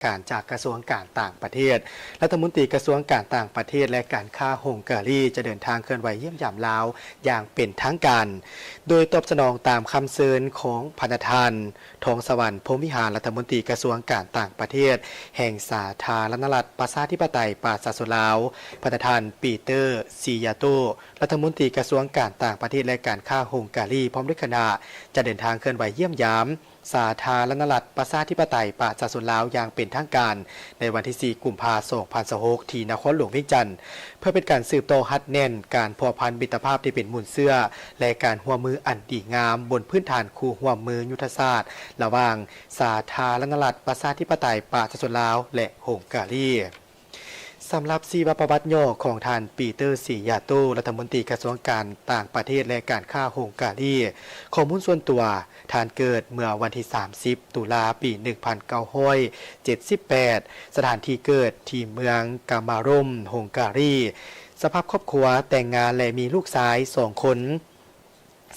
ການຈາກກະຊວງການຕ່າງປະເທດ. ລັດຖະມົນຕີກະຊວງການຕ່າງປະເທດ ແລະ ການຄ້າຮົງກາລີ ຈະເດີນທາງເຄື່ອນໄຫວຢ້ຽມຢາມລາວຢ່າງເປັນທາງການ, ໂດຍຕອບສະໜອງຕາມຄຳເຊີນຂອງພະນະທ່ານ ທອງສະຫວັນ ພົມວິຫານ ລັດຖະມົນຕີກະຊວງການຕ່າງປະເທດແຫ່ງສາທາລະນະລັດ ປະຊາທິປະໄຕ ປະຊາຊົນລາວ, ພະນະທ່ານ ປີເຕີ ຊີຢາໂຕ ລັດຖະມົນຕີກະຊວງການຕ່າງປະເທດ ແລະ ການຄ້າຮົງກາລີ ພ້ອມດ້ວຍຄະນະ ຈະເດີນທາງເຄື່ອນໄຫວຢ້ຽມຢາມ ສາທາລະນະລັດ ປະຊາທິປະໄຕ ປະຊາຊົນລາວຢ່າງເປັນທາງການ ໃນວັນທີສີ່ ກຸມພາ ສອງພັນຊາວຫົກ ທີ່ນະຄອນຫຼວງວຽງຈັນ, ເພື່ອເປັນການສືບຕໍ່ຮັດແໜ້ນການພົວພັນມິດຕະພາບທີ່ເປັນມູນເຊື້ອ ແລະ ການຮ່ວມມືອັນດີງາມບົນພື້ນຖານຄູ່ຮ່ວມມືຍຸດທະສາດ ລະຫວ່າງສາທາລະນະລັດ ປະຊາທິປະໄຕ ປະຊາຊົນລາວ ແລະ ຮົງກາລີ. ສຳລັບຊີວະປະຫວັດຫຍໍ້ຂອງທ່ານ ປີເຕີ ສີຢາໂຕ ລັດຖະມົນຕີກະຊວງການຕ່າງປະເທດ ແລະ ການຄ້າຮົງກາລີ. ຂໍ້ມູນສ່ວນຕົວ, ທ່ານເກີດເມື່ອວັນທີສາມສິບ ຕຸລາ ປີໜຶ່ງພັນເກົ້າຮ້ອຍເຈັດສິບແປດ, ສະຖານທີ່ເກີດທີ່ເມືອງກາມາລົມ ຮົງກາລີ. ສະພາບຄອບຄົວ, ແຕ່ງງານ ແລະ ມີລູກຊາຍສອງຄົນ.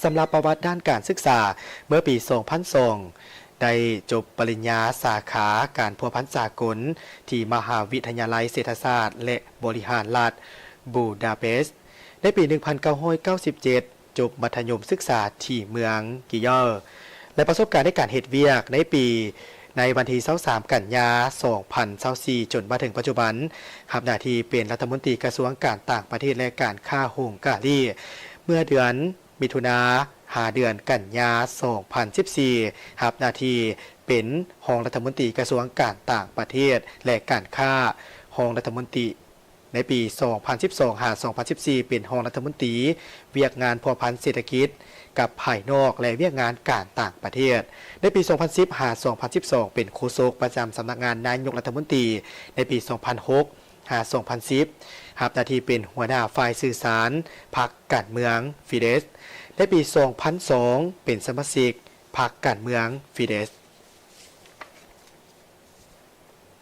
ສຳລັບປະຫວັດດ້ານການສຶກສາ, ເມື່ອປີສອງພັນສອງ ໄດ້ຈົບປະລິນຍາສາຂາການພົວພັນສາກົນ ທີ່ມະຫາວິທະຍາໄລເສດຖະສາດ ແລະ ບໍລິຫານລັດ ບູດາເປສ. ໃນປີໜຶ່ງພັນເກົ້າຮ້ອຍເກົ້າສິບເຈັດ ຈົບມັດທະຍົມສຶກສາທີ່ເມືອງກິເຢີ ແລະ ປະສົບການໃນການເຮັດວຽກໃນປີ ໃນວັນທີຊາວສາມ ກັນຍາ ສອງພັນຊາວສີ່ ຈົນມາເຖິງປັດຈຸບັນ ຮັບໜ້າທີ່ເປັນລັດຖະມົນຕີກະຊວງການຕ່າງປະເທດ ແລະ ການຄ້າຮົງກາລີ. ເມື່ອເດືອນ ມິຖຸນາ ຫາເດືອນກັນຍາ ສອງພັນສິບສີ່ ຮັບໜ້າທີ່ເປັນຮອງລັດຖະມົນຕີກະຊວງການຕ່າງປະເທດ ແລະ ການຄ້າ, ຮອງລັດຖະມົນຕີໃນປີສອງພັນສິບສອງ ຫາ ສອງພັນສິບສີ່ ເປັນຮອງລັດຖະມົນຕີວຽກງານພົວພັນເສດຖະກິດກັບພາຍນອກ ແລະ ວຽກງານການຕ່າງປະເທດ. ໃນປີສອງພັນສິບ ຫາ ສອງພັນສິບສອງ ເປັນໂຄສົກປະຈຳສຳນັກງານນາຍົກລັດຖະມົນຕີ. ໃນປີສອງພັນຫົກ ຫາ ສອງພັນສິບ ຮັບໜ້າທີ່ເປັນຫົວໜ້າຝ່າຍສື່ສານພັກການເມືອງຟີເດສ. ໃນປີສອງພັນສອງ ເປັນສະມາຊິກພັກການເມືອງຟີເດສ.